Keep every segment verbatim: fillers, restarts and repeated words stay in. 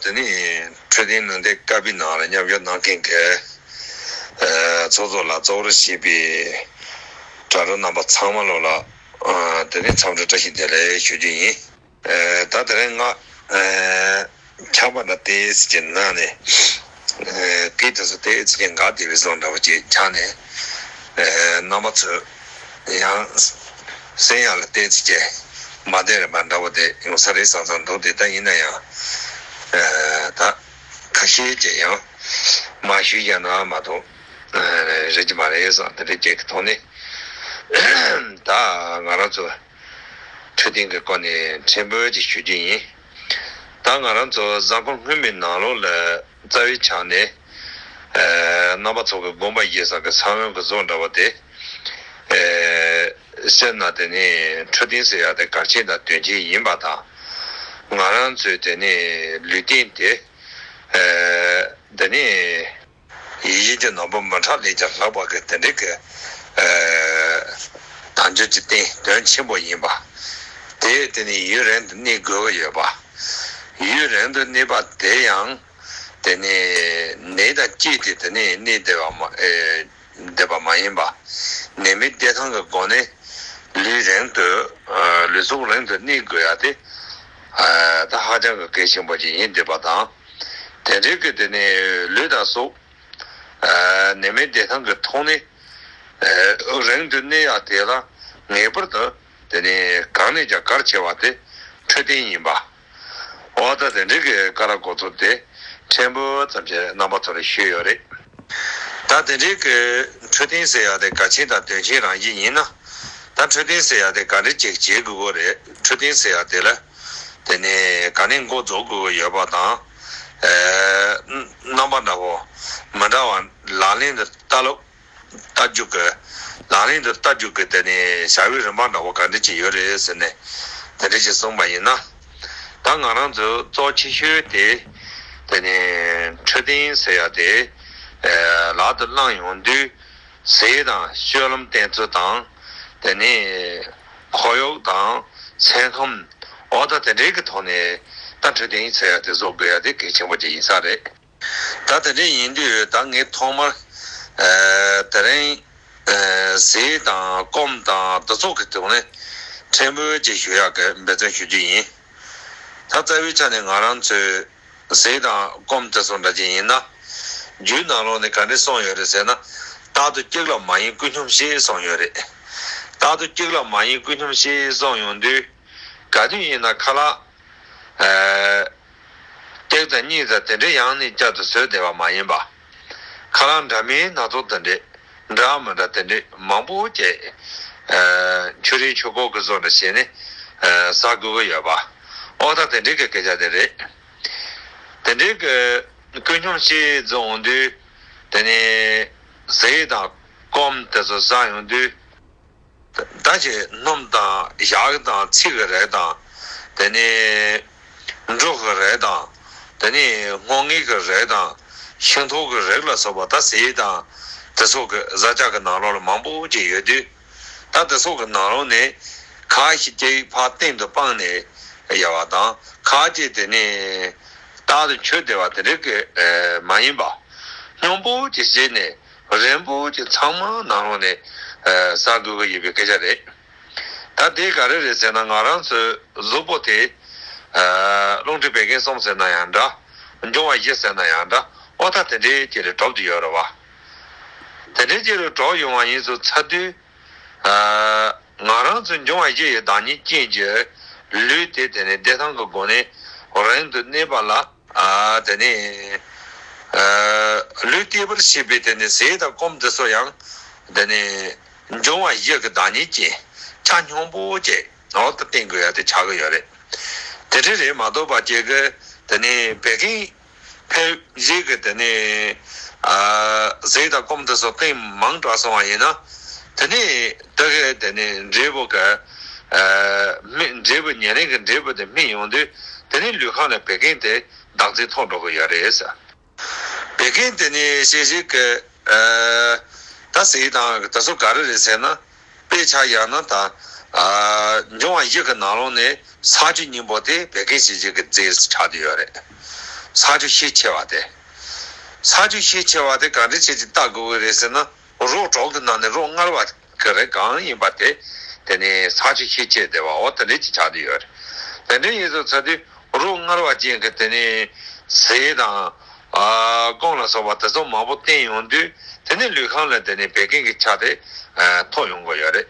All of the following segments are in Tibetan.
དེ་ནི་འཕྲོད་བསྟེན་ནང་བསྟན་ཀ་པི་ནང་ལ་མཉམ་ཞུགས་གནང་མཁན་གྱི་ཚོགས་གཙོ་ལགས། གཙོ་བོར་བྱས་པའི་དྲ་གྲོགས་རྣམ་པ་ཚང་མ་ལོ་ལ་དེ་ནི་འཚམས་འདྲི་བཀྲ་ཤིས་བདེ་ལེགས་ཞུ་རྒྱུ་ཡིན། ད་དེ་རིང་ང་ཆར་པ་འདྲ་ཏོག་ཙམ་ཅིག་ན་ནས་སྐད་དེ་ཚོ་ཏོག་ཙམ་ཅིག་འགག་བསྡད་པའི་བཟོ་འདྲ་བོ་ཅིག་ཆགས་ནས། རྣམ་པ་ཚོས་ཡང་གསན་ཡག་ལ་ཏོག་ཙམ་ཅིག་མ་བདེ་རན་པ་འདྲ་བོ་དེ་ཡོང་ས་རེད་བསམ་བསམ་འདུག་དེ་ལྟར་ཡིན་ན་ཡང་ད་ཁ་ཤས་ཅིག་ཡང་མ་ཞུས་ཀྱང་ན་མ་གཏོགས་རེད་ཀྱི་མ་རེད་བསམ། དེ་འདྲ་ཅིག་གི་ཐོག་ནས་ད་ང་རང་ཚོ་འཕྲོད་བསྟེན་གྱི་སྐོར་ནས་ཕྲན་བུ་ཅིག་ཞུ་རྒྱུ་ཡིན། ད་ང་རང་ཚོ་གཟའ་འཁོར་སྔོན་མའི་ནང་ལོགས་ལ་རྩ་བའི་ཆ་ནས་རྣམ་པ་ཚོ་གི་དགོངས་པ་བཞེས་ས་གི་ས་བོན་གི་བཟོ་འདྲ་བ་དེ། ཨེ། སྤྱིར་ན་དེ་ནི་འཕྲོད་བསྟེན་ཟེར་ཡག་དེ་གལ་ཆེན་དང་དོན་ཆེན་ཡིན་པ་དང་། ང་རང་ཚོའི་དེ་ནི་ལུས་རྟེན་དེ། ཨེ། དེ་ནི་ཡིད་བཞིན་གྱི་ནོར་བུ་མི་ཕྲ་ལས་ཀྱང་ལྷག་པ་གི་དེ་འདྲའི་གི། ཨེ། དལ་འབྱོར་གྱི་རྟེན་དོན་ཆེན་པོ་ཡིན་པ། དེ་དེ་ནི་ཡུན་རིང་དུ་གནས་དགོས་ཀྱི་ཡོད་པ། ཡུན་རིང་དུ་གནས་པ་དེ་ཡང་དེ་ནི་ནད་དང་བཅས་ཏེ་དེ་ནི་གནས་བསྡད་པ་མ། ཨེ། བསྡད་པ་མ་ཡིན་པ། ནད་མེད་བདེ་ཐང་གི་སྒོ་ནས་ལུས་རིང་དུ། ཨ། ལུས་ཕུང་རིང་དུ་གནས་དགོས་ཡ་དེ། ཨ། ད་ཧ་ཅང་གི་གལ་ཆེན་པོ་ཅིག་ཡིན་བསྡད་པ་དང་། དེ་འདྲའི་གི་དེ་ནི་ལུས་དང་སྲོག་ཨ། ནད་མེད་བདེ་ཐང་གི་ཐོག་ནས། ཨ། རིང་དུ་གནས་ཡ་དེ་ལ་ངེས་པར་དུ་དེ་ནི་གང་ནས་ཀྱང་གལ་ཆེ་བ་དེ་འཕྲོད་བསྟེན་ཡིན་པ། འོ་ད་དེ་འདྲའི་གི་ཀ་ར་གོ་ཚོ་དེ་ཕྲན་བུ་ཙམ་ཞིག་རྣམ་པ་ཚོ་ལ་ཞུས་ཡོད་རེད། ད་དེ་འདྲའི་གི་འཕྲོད་བསྟེན་ཟེར་ཡ་དེ་གལ་ཆེན་དང་དོན་ཆེན་རང་བཞིན་ཡིན་ན། ད་འཕྲོད་བསྟེན་ཟེར་ཡ་དེ་ག་འདྲ་ཅིག་བྱེད་དགོས་ཀྱི་རེད། འཕྲོད་བསྟེན་ཟེར་ཡ་དེ་ལ་དེ་ནས་ག་ནས་འགོ་འཛུགས་དགོས་ཀྱི་ཡོད་པ་དང་། ཨེ། རྣམ་པ་འདྲ་བོ་མི་འདྲ་བ་ལག་ལེན་དུ་བསྟར་ལུགས། ལྟ་རྒྱུ་གི། ལག་ལེན་དུ་བསྟར་རྒྱུ་གི་དེ་ནས་བྱ་བའི་རིམ་པ་འདྲ་བོ་ག་འདྲ་ཅིག་ཡོད་རེད་ཟེར་ནས་དེ་འདྲ་ཅིག་གསུངས་པ་ཡིན་ན། ད་ང་རང་ཚོ་གཙོ་ཆེ་ཤོས་དེ་དེ་ནས་འཕྲོད་བསྟེན་ཟེར་ཡ་དེ། ཨེ། ལག་ཏུ་བླངས་ཡོང་དུས་ཟས་དང་སྤྱོད་ལམ་བསྟེན་ཚུལ་དང་། དེ་ནས་ཁོར་ཡུག་དང་སེམས་ཁམས། འོ་ད་དེ་འདྲའི་གི་ཐོག་ནས་ད་འཕྲོད་བསྟེན་ཟེར་ཡ་དེ་བཟོ་དགོས་ཡ་དེ་གལ་ཆེན་པོ་ཅིག་ཡིན་ས་རེད། ད་དེ་འདྲ་ཡིན་དུས་ད་ངས་ཐོག་མར། ཨ། དེ་རིང་། ཨ། ཟས་དང་སྐོམ་དང་དེ་ཚོ་གི་ཐོག་ནས་ཕྲན་བུ་ཅིག་ཞུ་ཡག་གི་འབད་བརྩོན་ཞུ་རྒྱུ་ཡིན། ད་རྩ་བའི་ཆ་ནས་ང་རང་ཚོས་ཟས་དང་སྐོམ་དེ་ཚོ་འདྲ་ཅིག་ཡིན་ན། རྒྱུད་ནང་ལོགས་ནས་ག་འདྲ་གསུངས་ཡོད་རེད་ཟེར་ན། རྟག་ཏུ་གཅིག་ལ་མ་ཡིན་ཀུན་སྙོམས་ཤིག་གསུངས་ཡོད་རེད། རྟག་ཏུ་གཅིག་ལ་མ་ཡིན་ཀུན་སྙོམས་ཤིག་གསུངས་ཡོང་དུས། ག་དུས་ཡིན་ན་ཁ་ལག་ཨ། གཅིག་དང་གཉིས་དང་དེ་འདྲའི་ཡང་ནས་བསྐྱར་དུ་ཟོས་བསྡད་པ་མ་ཡིན་པ། ཁ་ལག་འདྲ་མིན་སྣ་ཚོགས་དེ་འདྲའི་འདྲ་མི་འདྲ་དེ་འདྲའི་མང་པོ་བཅས། ཨ། མཆོད་རིལ་ཆོས་གོས་ཀྱི་བཟོ་འདྲ་བྱས་ནས། ཨ། ཟ་དགོས་ཀྱི་ཡོད་པ། ཨོ་ད་དེ་འདྲའི་གི་སྐད་ཆ་དེ་རེད། དེ་འདྲའི་གི་ཀུན་སྙོམས་ཤིག་བཟོ་འོང་དུས། དེ་ནས་ཟས་དང་སྐོམ་དེ་ཚོ་ཟ་ཡོང་དུས། ད་ཅི་སྣུམ་དང་ཞག་དང་ཚིལ་གྱི་རིགས་དང་། དེ་ནས་འབྲུ་གི་རིགས་དང་། དེ་ནས་སྔོ་ངད་ཀྱི་རིགས་དང་། ཤིང་ཏོག་གི་རིགས་ལ་སོགས་པ་ད་ཟས་དང་དེ་ཚོ་གི་བཟའ་བཅའ་གི་ནང་ལོགས་ལ་མང་པོ་ཅིག་ཡོད་དུས། ད་དེ་ཚོ་གི་ནང་ལོགས་ནས་ཁ་ཤས་ཅིག་ཕར་སྟེང་དུ་སྤངས་ནས་ཡོད་པ་དང་། ཁ་ཅིག་དེ་ནས་རྟག་ཏུ་མཆོད་བསྡད་པ་དེ་འདྲ་གི་མ་ཡིན་པ། སྙོམས་པོ་ཅིག་བྱས་ནས། རན་པོ་ཅིག་ཚང་མ་ནང་ལོགས་ནས་ཨ་ཟ་དགོས་ཀྱི་ཡོད་པའི་སྐད་ཆ་རེད། ད་དེ་ག་རེ་རེད་ཟེར་ན། ང་རང་ཚོའི་གཟུགས་པོ་དེ་ཨ་རླུང་མཁྲིས་བད་ཀན་གསུམ་ཟེར་ན་ཡང་འདྲ། འབྱུང་བ་བཞི་ཟེར་ན་ཡང་འདྲ། ཨོ་ད་དེ་འདྲའི་ཅིག་ལ་གྲུབ་ཏུ་ཡོད་རེད་བ། དེ་འདྲའི་ཅིག་ལ་གྲུབ་ཡོང་བ་ཡིན་ཙང་ཚར་དུས། ཨ་ང་རང་ཚོའི་འབྱུང་བ་བཞི་ཡི་བདག་ཉིད་ཅན་གྱི་ལུས་དེ་དེ་ནི་བདེ་ཐང་གི་སྒོ་ནས་རིང་དུ་གནས་པ་ལ། ཨ་དེ་ནས་ཨ་ལུས་བརྟན་པར་བྱེད་པའི་དེ་ནས་ཟས་དང་སྐོམ་དེ་ཚོ་ཡང་དེ་ནས་འབྱུང་བ་བཞི་གི་བདག་ཉིད་ཅན། ཆ་སྙོམས་པོ་བཅས་འོག་ཏུ་བསྟེན་དགོས་ཡ་དེ་ཆགས་ཀྱི་ཡོད་རེད། དེ་འདྲ་རེད་མ་གཏོགས་པ་ཅིག་གི་དེ་ནས་བད་ཀན་ཕལ་ཞིག་གི་དེ་ནས་ཨ་ཟས་དང་སྐོམ་དེ་ཚོ་གཏིང་མང་དྲགས་སོང་བ་ཡིན་ན། དེ་ནས་དེ་གི་དེ་ནས་འབྲས་བུ་གི་ཨ་སྨིན། འབྲས་བུ་ཉེ་རིང་གི་འབྲས་བུ་དེ་སྨིན་ཡོང་དུས། དེ་ནས་ལུས་ཁམས་ལ་བད་ཀན་དེ་རྟག་འཛིན་ཐོགས་འགྲོ་གི་ཡོད་རེད་ཟེར། བད་ཀན་དེ་ནས་ཤེས་བྱེད་ཀྱི་ཨ་ད་ཟས་དང་དེ་ཚོ་ག་རེ་རེད་ཟེར་ན། དཔེ་ཆ་ཡང་ན་ད་ཨ་འབྱུང་བ་བཞི་གི་ནང་ལོགས་ནས་ས་བཅུད་སྙིང་པོ་དེ་བད་ཀན་ཤེས་བྱེད་ཀྱི་རྫས་སུ་ཆགས་བསྡད་ཡོད་རེད། ས་ཆ་ཤས་ཆེ་བ་དེ། ས་ཆ་ཤས་ཆེ་བ་དེ་ག་འདྲ་བྱས་ཀྱི་ལྟ་དགོས་ཀྱི་རེད་ཟེར་ན། རོ་དྲུག་གི་ནང་ནས་རོ་མངར་བ་གི་རིགས་གང་ཡིན་པ་དེ། དེ་ནས་ས་ཆ་ཤས་ཆེ་བསྡད་པ་འོ་དེ་འདྲ་ཅིག་ཆགས་བསྡད་ཡོད་རེད། དེ་འདྲ་ཡིན་དུས་ཚོད་དུས་རོ་མངར་བ་ཅན་གྱི་དེ་ནས་ཟས་དང་། ཨ་སྐོམ་ལ་སོགས་པ་དེ་ཚོ་མང་པོ་བསྟེན་ཡོང་དུས། དེ་ནས་ལུས་ཁམས་ལ་དེ་ནས་བད་ཀན་གྱི་ཆ་དེ་ཨ་མཐོ་ཡོང་གི་ཡོད་རེད།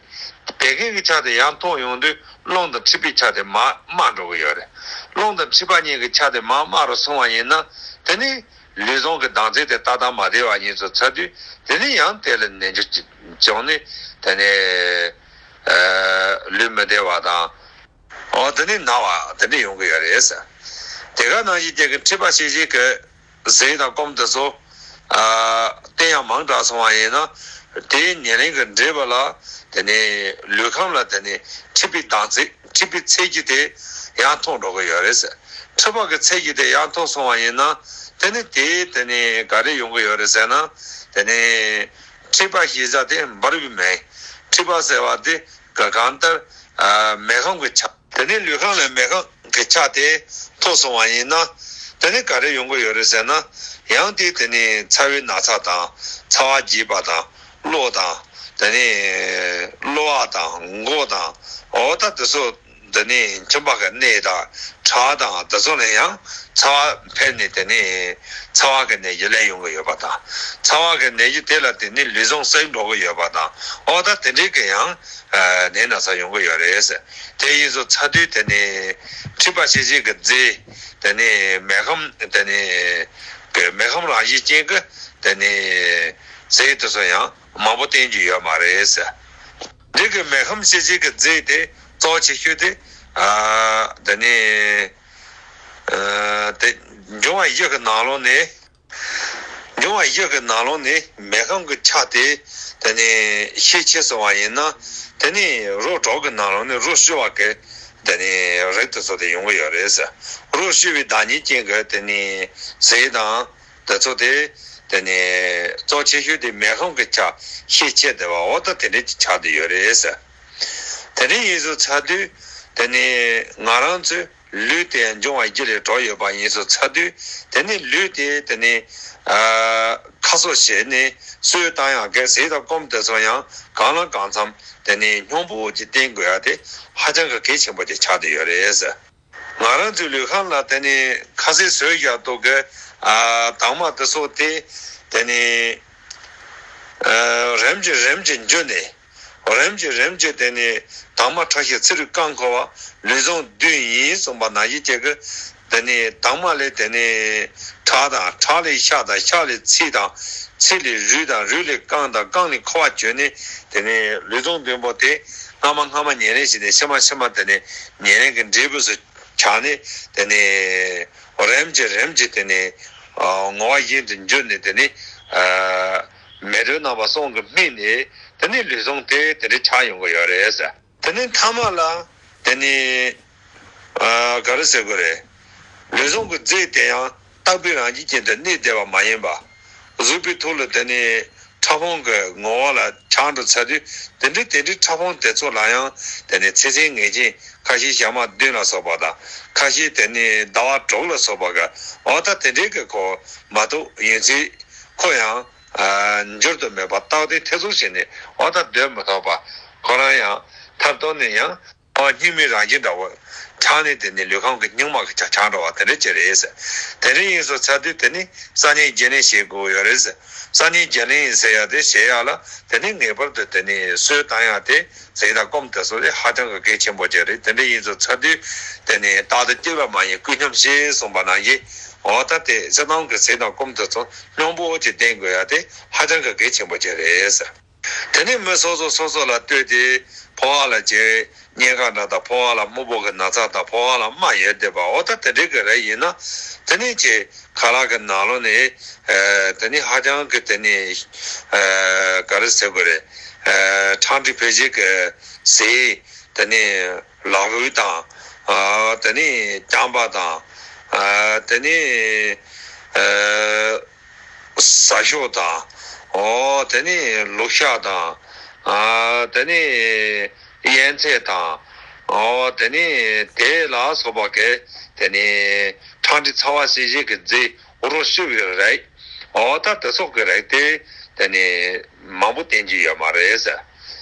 བད་ཀན་གྱི་ཆ་དེ་ཡར་མཐོ་ཡོང་དུས་རླུང་དང་མཁྲིས་པའི་ཆ་དེ་མར་དམའ་འགྲོ་གི་ཡོད་རེད། རླུང་དང་མཁྲིས་པ་གཉིས་ཀྱི་ཆ་དེ་མར་དམའ་རུ་སོང་བ་ཡིན་ན། དེ་ནས་ལུས་ཟུངས་ཀྱི་ལྡང་ཚད་དེ་ཏག་ཏག་མ་བདེ་བ་ཡིན་དུས་ཚོད་དུས། དེ་ནས་ཡང་དེ་ལ་ནད་འབྱུང་ནས། དེ་ནས་ཨ་ལུས་མི་བདེ་བ་དང་། འོ་དེ་ནས་ན་བ་དེ་འདྲ་ཡོང་གི་ཡོད་རེད། དེ་ག་ནང་བཞིན་ཅན་གྱི་མཁྲིས་པ་ཤས་ཆེ་གི་ཟས་དང་སྐོམ་དེ་ཚོ་ཨ་བསྟེན་ཡག་མང་དྲགས་སོང་བ་ཡིན་ན། དེའི་ཉེར་ལེན་གྱི་འབྲས་བུ་ལ། དེ་ནས་ལུས་ཁམས་ལ་དེ་ནས་མཁྲིས་པའི་ལྡང་ཚད། མཁྲིས་པའི་ཚད་གཞི་དེ་ཡར་མཐོ་འགྲོ་གི་ཡོད་རེད། མཁྲིས་པ་གི་ཚད་གཞི་དེ་ཡར་མཐོ་སོང་བ་ཡིན་ན། དེ་ནས་དེ་དེ་ནས་ག་རེ་ཡོང་གི་ཡོད་རེད་ཟེར་ན། དེ་ནས་མཁྲིས་པ་ཞེས་བྱ་དེ་འབར་བའི་མེ། མཁྲིས་པ་ཟེར་བ་དེ་ག་གང་ལྟར་ཨ་མེ་ཁམས་ཀྱི་ཆ། དེ་ནས་ལུས་ཁམས་ལ་མེ་ཁམས་ཀྱི་ཆ་དེ་མཐོ་སོང་བ་ཡིན་ན། དེ་ནས་ག་རེ་ཡོང་གི་ཡོད་རེད་ཟེར་ན། ཡང་དེ་དེ་ནས་ཚ་བའི་ན་ཚ་དང་། ཚ་བ་རྒྱས་པ་དང་། གློ་དང་། དེ་ནས་གློ་བ་དང་། མགོ་དང་། འོ་ད་དེ་ཚོ། དེ་ནས་མཆིན་པ་གི་ནད་དང་། ཁྲག་དང་། དེ་ཚོ་ལ་ཡང་ཚ་བ་འཕེལ་ནས། དེ་ནས་ཚ་བ་གི་ནད་ཀྱིས་སླེབས་ཡོང་གི་ཡོད་པ་དང་། ཚ་བ་གི་ནད་ཀྱིས་དེ་ལ་དེ་ནས་ལུས་ཟུངས་བསྲེགས་འགྲོ་གི་ཡོད་པ་དང་། འོ་ད་དེ་འདྲའི་གི་ཡང་ཨ་ནད་ན་ཚ་ཡོང་གི་ཡོད་རེད། དེ་ཡིན་དུས་ཚོད་དུས་དེ་ནས་མཁྲིས་པ་ཤས་ཆེ་གི་རྫས། དེ་ནས་མེ་ཁམས། དེ་ནས་གི་མེ་ཁམས་རང་བཞིན་ཅན་གྱི་དེ་ནས་ཟས་དེ་ཚོ་ཡང་མང་པོ་བསྟེན་རྒྱུ་ཡོད་མ་རེད། འདི་གི་མེ་ཁམས་ཤས་ཆེ་གི་རྫས་དེ་གཙོ་ཆེ་ཤོས་དེ། ཨ་དེ་ནས་ཨ་དེ་འབྱུང་བ་བཞི་གི་ནང་ལོགས་ནས། འབྱུང་བ་བཞི་གི་ནང་ལོགས་ནས་མེ་ཁམས་ཀྱི་ཆ་དེ། དེ་ནས་ཤས་ཆེ་སོང་བ་ཡིན་ན། དེ་ནས་རོ་དྲུག་གི་ནང་ལོགས་ནས་རོ་བསྲུབས་པ་གི་དེ་ནས་རིགས་དེ་ཚོ་དེ་ཡོང་གི་ཡོད་རེད། རོ་བསྲུབས་པའི་བདག་ཉིད་ཅན་གྱི་དེ་ནས་ཟས་དང་དེ་ཚོ་དེ། དེ་ནས་གཙོ་ཆེ་ཤོས་དེ་མེ་ཁམས་ཀྱི་ཆ་ཤས་ཆེ་བསྡད་པ་འོ་ད་དེ་འདྲ་ཅིག་ཆགས་བསྡད་ཡོད་རེད། དེ་འདྲ་ཡིན་དུས་ཚོད་དུས། དེ་ནས་ང་རང་ཚོའི་ལུས་དེ་འབྱུང་བ་བཞི་ལས་གྲུབ་ཡོད་པ་ཡིན་དུས་ཚོད་དུས། དེ་ནས་ལུས་དེ་དེ་ནས་ཨ་ཁ་གསོ་བྱས་ནས་གསོས་བཏང་ཡག་གི་ཟས་དང་སྐོམ་དེ་ཚོ་ཡང་གང་ལ་གང་འཚམ་དེ་ནས་སྙོམས་པོ་ཅིག་བསྟེན་དགོས་ཡག་དེ་ཧ་ཅང་གི་གལ་ཆེན་པོ་ཅིག་ཆགས་བསྡད་ཡོད་རེད། ང་རང་ཚོའི་ལུས་ཁམས་ལ་དེ་ནས་ཁ་ཟས་ཟོས་བཞག་འདུག་གི་ཨ་དྭངས་མ་དེ་ཚོ་དེ་དེ་ནས་ཨ་རིམ་གྱིས་རིམ་གྱིས་འགྱུར་ནས། རིམ་གྱིས་རིམ་གྱིས་དེ་ནས་དྭངས་མ་ཁྲག་ཤེད་ཚིལ་རུས་རྐང་འཁོར་བ་ལུས་ཟུངས་བདུན་ཡིན་གསུངས་པ་ནང་བཞིན་བྱས་གི། དེ་ནས་དྭངས་མ་ལས་དེ་ནས་ཁྲག་དང་། ཁྲག་ལས་ཤ་དང་། ཤ་ལས་ཚིལ་དང་། ཚིལ་ལས་རུས་དང་། རུས་ལས་རྐང་དང་། རྐང་ལས་འཁོར་བ་བྱོན་ནས། དེ་ནས་ལུས་ཟུངས་བདུན་པོ་དེ་སྔ་མ་སྔ་མ་ཉམས་ལེན་བྱས་ནས་ཕྱི་མ་ཕྱི་མ་དེ་ནས་ཉམས་ལེན་གྱི་འབྲས་བུ་ཚོ་ཆགས་ནས། དེ་ནས་རིམ་གྱིས་རིམ་གྱིས་དེ་ནས་ཨ་ངོ་བོ་གཞན་དུ་འགྱུར་ནས། དེ་ནས་ཨ་མེ་དྲོད་རྣམ་པ་གསུམ་གྱིས་སྨིན་ནས། དེ་ནས་ལུས་ཟུངས་དེ་དེ་འདྲ་ཆགས་ཡོང་གི་ཡོད་རེད། དེ་ནས་མཐའ་མ་ལ་དེ་ནས་ཨ་ག་རེ་ཟེར་དགོས་རེད། ལུས་ཟུངས་ཀྱི་རྫས་དེ་ཡང་རྟག་པའི་རང་བཞིན་ཅན་དུ་གནས་བསྡད་པ་མ་ཡིན་པ། གཟུགས་པོའི་ཐོག་ལ་དེ་ནས་ཕྲ་ཕུང་གི་ངོ་བོ་ལ་ཆགས་འགྲོ་ཚར་དུས། དེ་འདྲའི་དེ་འདྲའི་ཕྲ་ཕུང་དེ་ཚོ་ལ་ཡང་དེ་ནས་ཚེ་ཚད་ངེས་ཅན། ཁ་ཤས་ཞག་མ་བདུན་ལ་སོགས་པ་དང་། ཁ་ཤས་དེ་ནས་ཟླ་བ་དྲུག་ལ་སོགས་པ་གི་འོ་ད་དེ་འདྲའི་གི་ཁོ་མ་གཏོགས་ཡུན་ཚད་ཁོ་ཡང་ཨ་འགྱུར་དུ་མེད་པ་རྟག་བརྟན་ཐེར་ཟུག་བྱས་ནས་འོ་ད་སྡོད་མི་ཐུབ་པ། ཁོ་རང་ཡང་མཐར་གཏུགས་ནས་ཡང་ཨ་སྙིགས་མའི་རང་བཞིན་འདྲ་བོ་ཆགས་ནས། དེ་ནས་ལུས་ཁམས་ཀྱི་སྙིགས་མ་གི་ཆ་ཆགས་འགྲོ་བ་དེ་འདྲ་ཅིག་རེད། དེ་འདྲ་ཡིན་དུས་ཚོད་དུས་དེ་ནས་གསར་རྙིང་བརྗེ་ལེན་བྱེད་དགོས་ཡོད་རེད། གསར་རྙིང་བརྗེ་ལེན་ཟེར་ཡ་དེ་བྱེད་ཡ་ལ་དེ་ནས་ངེས་པར་དུ་དེ་ནས་གསོས་བཏང་ཡ་དེ། ཟས་དང་སྐོམ་དེ་ཚོ་དེ་ཧ་ཅང་གི་གལ་ཆེན་པོ་ཅིག་རེད། དེ་འདྲ་ཡིན་དུས་ཚོད་དུས་དེ་ནས་རྟག་ཏུ་སྐྱེ་བ་མ་ཡིན་ཀུན་སྙོམས་ཤིག་གསུངས་པ་ནང་བཞིན། འོ་ད་དེ་སྤྱིར་བཏང་གི་ཟས་དང་སྐོམ་དེ་ཚོ་སྙོམས་པོ་ཅིག་བསྟེན་དགོས་ཡ་དེ་ཧ་ཅང་གི་གལ་ཆེན་པོ་ཅིག་རེད། དེ་ནས་མི་སོ་སོ་སོ་སོ་ལ་ལྟོས་ཏེ་ཕོ་བ་ལ་ཅིག་གཉན་ཁ་འདྲ་དང་། ཕོ་བ་ལ་སྨུག་པོ་གི་ན་ཚ་དང་། ཕོ་བ་ལ་རྨ་ཡོད་བསྡད་པ། འོ་ད་དེ་འདྲའི་གི་རེད། ཡིན་ན་དེ་ནས་ཅིག་ཁ་ལག་གི་ནང་ལོགས་ནས་ཨ་དེ་ནས་ཧ་ཅང་གི་དེ་ནས་ཨ་ག་རེ་ཟེར་དགོས་རེད། ཨ་ཁྲག་མཁྲིས་བེད་སྤྱོད་ཀྱི་ཟས། དེ་ནས་ལག་འོད་དང་། ཨ་དེ་ནས་རྐྱང་པ་དང་། ཨ་དེ་ནས་ཨ་ཟ་ཤོག་དང་། ཨོ་དེ་ནས་ལུག་ཤ་དང་། ཨ་དེ་ནས་ཡན་ཚད་དང་། ཨོ་དེ་ནས་དེ་ལ་སོགས་པ་གི་དེ་ནས་ ཁྲག་མཁྲིས་ཚ་བ་ཟེར་བཞིན་གྱི་རྫས་རོ་བཤུ་བའི་རིགས། འོ་ད་དེ་སོགས་ཀྱི་རིགས་དེ་དེ་ནི་མང་པོ་བསྟེན་གྱི་ཡོད་མ་རེད་ཟེར།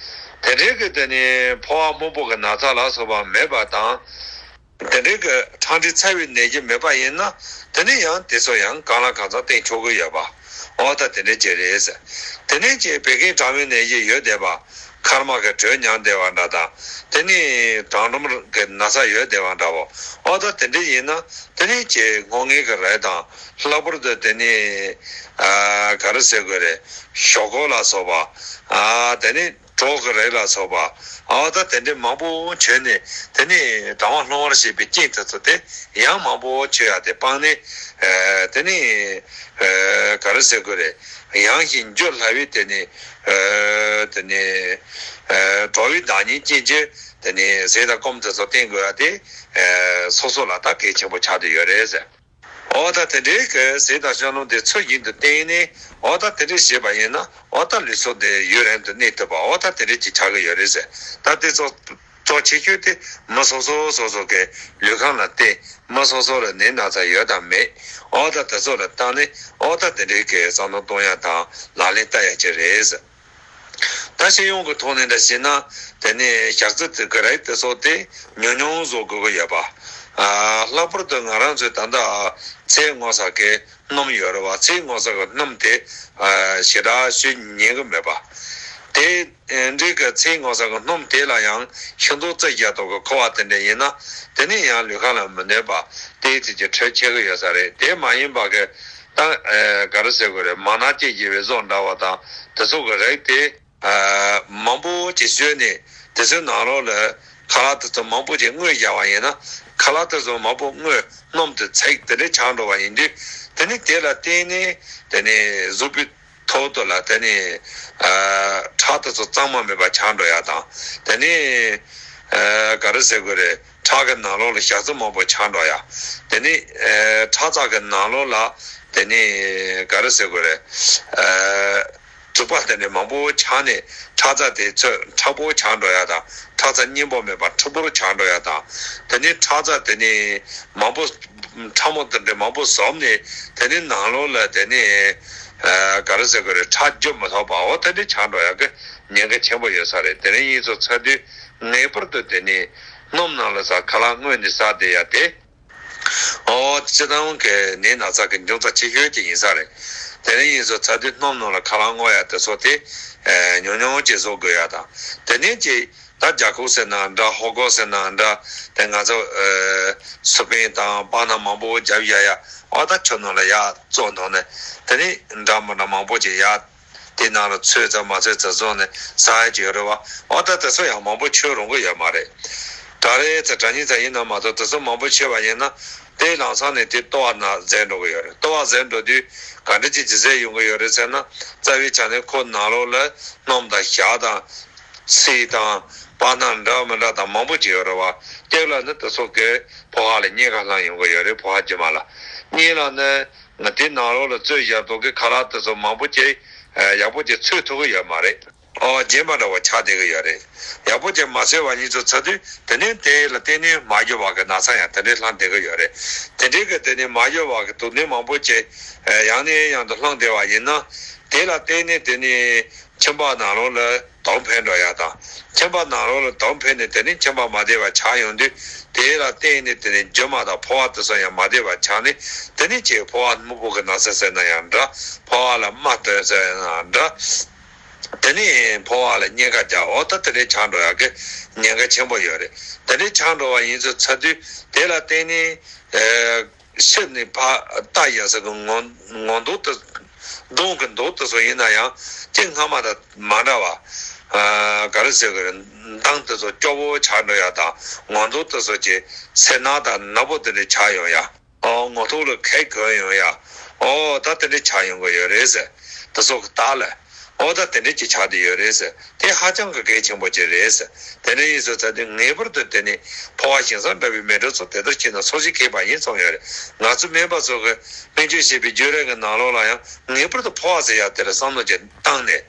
དེ་འདྲའི་གི་དེ་ནི་ཕོ་བ་སྨུག་པོ་གི་ན་ཚ་ལ་སོགས་པ་མེད་པ་དང་། དེ་འདྲའི་གི་ཁྲག་མཁྲིས་ཚ་བའི་ནད་གཞི་མེད་པ་ཡིན་ན། དེ་ནི་ཡང་དེ་ཚོ་ཡང་གང་ལ་གང་འཚམ་བསྟེན་ཆོག་གི་ཡོད་པ། འོ་ད་དེ་འདྲའི་ཅིག་རེད་ཟེར། དེ་ནས་ཅིག་བད་ཀན་གྲང་མོའི་ནད་གཞི་ཡོད་བསྡད་པ། མཁལ་མ་གི་དྲོད་ཉམས་བསྡད་པ་འདྲ་དང་། དེ་ནས་གྲང་རླུང་གི་ན་ཚ་ཡོད་བསྡད་པ་འདྲ་བོ། འོ་ད་དེ་འདྲ་ཡིན་ན། དེ་ནས་ཅིག་སྔོ་ངད་ཀྱི་རིགས་དང་། ལྷག་པར་དུ་དེ་ནས་ཨ་ག་རེ་ཟེར་དགོས་རེད། ཞོག་ཁོག་ལ་སོགས་པ། ཨ་དེ་ནས་གྲོག་གི་རིགས་ལ་སོགས་པ། འོ་ད་དེ་འདྲ་མང་པོ་མཆོད་ནས། དེ་ནས་གྲང་བ་སློང་བར་བྱེད་པའི་རྐྱེན་དེ་ཚོ་དེ་ཡང་མང་པོ་མཆོད་ཡ་དེ་སྤངས་ནས། ཨ་དེ་ནས་ཨ་ག་རེ་ཟེར་དགོས་རེད། ཡང་ཞིང་འགྱུར་སླ་བའི་དེ་ནི་ཨ་དེ་ནི་ཨ་གྲོགས་པོའི་བདག་ཉིད་ཅན་གྱི་དེ་ནི་ཟས་དང་སྐོམ་དེ་ཚོ་བསྟེན་དགོས་ཡ་དེ། ཨ་སོ་སོ་ལ་ད་གལ་ཆེན་པོ་ཆགས་བསྡད་ཡོད་རེད་ཟེར། འོ་ད་དེ་འདྲའི་གི་ཟས་དང་སྤྱོད་ལམ་དེ་ཚུལ་བཞིན་དུ་བསྟེན་ནས། འོ་ད་དེ་འདྲའི་བྱས་པ་ཡིན་ན། འོ་ད་ལུས་སྲོག་དེ་ཡུན་རིང་དུ་གནས་ཐུབ་པ། འོ་ད་དེ་འདྲའི་ཅིག་ཆགས་ཀྱི་ཡོད་རེད་ཟེར། ད་དེ་ཚོ་གཙོ་ཆེ་ཤོས་དེ་མི་སོ་སོ་སོ་སོ་གི་ལུས་ཁམས་ལ་བལྟས། མི་སོ་སོ་ལ་ནད་ན་ཚ་ཡོད་དང་མེད། འོ་ད་དེ་ཚོ་ལ་བལྟས་ནས། འོ་ད་དེ་འདྲའི་གི་བསམ་བློ་གཏོང་ཡ་དང་ལག་ལེན་བསྟར་ཡ་ཅིག་རེད་ཟེར། ད་སྤྱི་ཡོངས་ཀྱི་ཐོག་ནས་འདྲ་བྱས་ན། དེ་ནས་ཞག་རྩི་དེ་གི་རིགས་དེ་ཚོ་དེ་ཉུང་ཉུང་བཟོ་དགོས་ཀྱི་ཡོད་པ། ཨ་ལྷག་པར་དུ་ང་རང་ཚོའི་ད་ལྟ་ཚལ་སྔོ་བསངས་ཀྱི་སྣུམ་ཡོད་རེད་བ། ཚལ་སྔོ་བསངས་ཀྱི་སྣུམ་དེ་ཨ་ཞེ་དྲག་བྱེད་ཉན་གྱི་མེད་པ། དེ་འདྲའི་གི་ཚལ་སྔོ་བསངས་ཀྱི་སྣུམ་དེ་ལ་ཡང་ཤིང་ཏོག་རྩི་བཞག་ཐོག་གི་ཁུ་བ་དེ་འདྲ་ཡིན་ན། དེ་ནས་ཡང་ལུས་ཁམས་ལ་མི་གནོད་པ། དེའི་ཚིག་གི་དྲོད་ཆེ་གི་ཡོད་ས་རེད། དེ་མ་ཡིན་པ་གི་ད་ཨ་ག་རེ་ཟེར་དགོས་རེད། མ་ནག་ཅན་གྱི་བའི་བཟོ་འདྲ་བ་དང་། དེ་ཚོ་གི་རིགས་དེ་ཨ་མང་པོ་ཅིག་བཟོས་ནས། དེ་ཚོའི་ནང་ལོགས་ལ་ཁ་ལག་དེ་ཚོ་མང་པོ་ཅིག་བརྔོས་བཞག་པ་ཡིན་ན། ཁ་ལག་དེ་ཚོ་མང་པོ་བརྔོས། སྣུམ་དེ་ཚིག་དེ་འདྲ་ཆགས་འགྲོ་བ་ཡིན་དུས། དེ་ནི་དེ་ལ་བརྟེན་ནས་དེ་ནི་གཟུགས་པོའི་ཐོག་ཏུ་ལ་དེ་ནི་ཨ་ཁྲག་དེ་ཚོ་གཙང་མ་མེད་པ་ཆགས་འགྲོ་ཡ་དང་། དེ་ནི་ཨ་ག་རེ་ཟེར་དགོས་རེད། ཁྲག་གི་ནང་ལོགས་ལ་ཞག་རྩི་མང་པོ་ཆགས་འགྲོ་ཡ། དེ་ནི་ཨ་ཁྲག་རྩ་གི་ནང་ལོགས་ལ་དེ་ནི་ག་རེ་ཟེར་དགོས་རེད། ཨ་དྲེག་པ་དེ་ནི་མང་པོ་ཆགས་ནས། ཁྲག་རྩ་དེ་ཚོ་མཁྲེགས་པོ་ཆགས་འགྲོ་ཡ་དང་། ཁྲག་རྩ་སྙིང་པོ་མེད་པ་མཁྲེགས་པོར་ཆགས་འགྲོ་ཡ་དང་། དེ་ནི་ཁྲག་རྩ་དེ་ནི་མང་པོ་ཕྲ་མོ་དེ་འདྲ་མང་པོ་བཟོས་ནས། དེ་ནི་ནང་ལོགས་ལ་དེ་ནི་ཨ་ག་རེ་ཟེར་དགོས་རེད། ཁྲག་རྒྱུ་མི་ཐོགས་པ། འོ་དེ་འདྲ་ཆགས་འགྲོ་ཡ་གི་ཉེན་ཁ་ཆེན་པོ་ཡོད་ས་རེད། དེ་ནི་ཡིན་ཚུལ་ཚ་དུས་ངེས་པར་དུ་དེ་ནི་སྣུམ་ནང་ལ་ཟ། ཁ་ལག་བརྔོས་ནས་ཟ་བསྡད་ཡ་དེ། འོ་སྤྱིར་བཏང་གི་ནད་ན་ཚ་གི་འབྱུང་རྩ་ཆེ་ཤོས་ཅིག་ཡིན་ས་རེད། དེ་ནི་ཡིན་ཚུལ་ཚ་དུས་སྣུམ་ནང་ལ་ཁ་ལག་བརྔོས་ཡ་དེ་ཚོ་དེ་ཨ་ཉུང་ཉུང་ཅིག་བཟོ་དགོས་ཡ་དང་། དེ་ནས་ཅིག་ད་རྒྱ་ཁོག་ཟེར་ན་འདྲ། ཕོ་ཁོག་ཟེར་ན་འདྲ། དེ་ང་ཚོ་ཨ་སུ་པན་དང་པ་སྣ་མང་པོ་བརྒྱབ་ཡ་ཡ། འོ་ད་ཆུ་ནང་ལ་ཡར་བཙོས་འདུག་ནས། དེ་ནི་འདྲ་མི་འདྲ་མང་པོ་ཅིག་ཡར་དེ་ནང་ལ་ཚོས་ཙམ་མ་ཚོས་ཙམ་བཟོས་ནས་ཟ་ཡ་ཅིག་ཡོད་རེད་བ། འོ་ད་དེ་ཚོ་ཡང་མང་པོ་མཆོད་རུང་གི་ཡོད་མ་རེད། དྲག་རེད་ཚེ་དྲག་ཉིན་ཚེ་ཡིན་ན་མ་གཏོགས། དེ་ཚོ་མང་པོ་མཆོད་པ་ཡིན་ན། དེ་ལམ་སང་ནས་དེ་ལྟོ་བ་ན་ཟད་འགྲོ་གི་ཡོད་རེད། ལྟོ་བ་ཟད་འགྲོ་དུས་ག་འདྲ་ཅིག་ཅིག་ཟད་ཡོང་གི་ཡོད་རེད་ཟེར་ན། རྩ་བའི་ཆ་ནས་ཁོ་ནང་ལོགས་ལ་སྣུམ་དང་ཞག་དང་། ཚིལ་དང་པ་སྣ་འདྲ་མི་འདྲ་དང་མང་པོ་ཅིག་ཡོད་རེད་བ། དེ་ལ་ནི་དེ་ཚོ་གི་ཕོ་བ་ལ་ཉེན་ཁ་བསླངས་ཡོང་གི་ཡོད་རེད། ཕོ་བ་རྗེས་མ་ལ། གཉིས་ལ་ནི་ང་དེ་ནང་ལོགས་ལ་བཙོས་བཞག་ཐོག་གི་ཁ་ལག་དེ་ཚོ་མང་པོ་ཅིག་ཨ་ཡག་པོ་ཅིག་འཚོལ་ཐུབ་ཀྱི་ཡོད་མ་རེད། ཨོ་རྗེན་པ་འདྲ་བོ་ཆགས་བསྡད་ཀྱི་ཡོད་རེད། ཡག་པོ་ཅིག་མ་འཚོལ་བ་ཡིན་ཚུལ་ཚ་དུས། དེ་ནས་དེ་ལ་བརྟེན་ནས་མ་འགྱུར་བ་གི་ན་ཚ་ཡང་དེ་འདྲའི་བསླངས་བསྡད་ཀྱི་ཡོད་རེད། དེ་འདྲའི་གི་དེ་ནས་མ་འགྱུར་བ་གི་དུག་ནད་མང་པོ་ཅིག་ཨ་ཡང་ནས་ཡང་དུ་བསླངས་བསྡད་པ་ཡིན་ན། དེ་ལ་བརྟེན་ནས་དེ་ནས་མཆིན་པ་ནང་ལོགས་ལ་དུག་འཕེལ་འགྲོ་ཡ་དང་། མཆིན་པ་ནང་ལོགས་ལ་དུག་འཕེལ་ནས་དེ་ནས་མཆིན་པ་མ་བདེ་བ་ཆགས་ཡོང་དུས། དེ་ལ་བརྟེན་ནས་དེ་ནས་རྒྱུ་མ་དང་ཕོ་བ་དེ་ཚོ་ཡང་མ་བདེ་བ་ཆགས་ནས། དེ་ནས་ཅིག་ཕོ་བ་སྨུག་པོ་གི་ན་ཚ་ཟེར་ན་ཡང་འདྲ། ཕོ་བ་ལ་རྨ་སྟོན་ཟེར་ན་འདྲ། དེ་ནས་ཕོ་བ་ལ་གཉན་ཁ་རྒྱག། འོ་ད་དེ་འདྲའི་ཆགས་འགྲོ་ཡ་གི་ཉེན་ཁ་ཆེན་པོ་ཡོད་རེད། དེ་འདྲའི་ཆགས་འགྲོ་བ་ཡིན་ཚུལ་ཚ་དུས། དེ་ལ་བརྟེན་ནས་ཨ་ཕྱི་ནས་ཕར་ལྟ་ཡ་ཟེར་གི་ངོ་ངོ་མདོག་དེ། གདོང་གི་མདོག་དེ་ཚོ་ཡིན་ན་ཡང་ཅིག་སྔ་མ་དང་མ་འདྲ་བ། ཨ་ག་རེ་ཟེར་གི་རེད། མདངས་དེ་ཚོ་སྐྱོ་བོ་ཆགས་འགྲོ་ཡ་དང་། ངོ་མདོག་དེ་ཚོ་ཅིག་སེར་ནག་དང་ནག་པོ་དེ་འདྲ་ཆགས་ཡོང་ཡ། ཨོ་ངོ་ཐོག་ལ་གད་གོན་ཡོང་ཡ། ཨོ་ད་དེ་འདྲ་ཆགས་ཡོང་གི་ཡོད་རེད་ཟེར། དེ་ཚོ་གི་རྟགས་ལ། ཨོ་ད་དེ་འདྲ་ཅིག་ཆགས་བསྡད་ཡོད་རེད་ཟེར། དེ་ཧ་ཅང་གི་གལ་ཆེན་པོ་ཅིག་རེད་ཟེར། དེ་འདྲ་ཡིན་ཚུལ་ཚ་དུས་ངེས་པར་དུ་དེ་ནི་ཕོ་བ་ཞིང་སར་འདྲ་བའི་མེ་སྒྲོན་ཚོ་དེ་ལྟར་བྱས་ན་སོ་ཞིག་ཁེགས་པ་ཡིན་གསུངས་ཡོད་རེད། ང་ཚོ་སྨན་པ་ཚོ་གི་སྨན་བཅོས་བྱེད་པའི་བརྒྱུད་རིམ་གི་ནང་ལོགས་ལ་ཡང་ངེས་པར་དུ་ཕོ་བ་ཟེར་ཡ་དེ་ལ་བསམ་བློ་ཅིག་བཏང་ནས།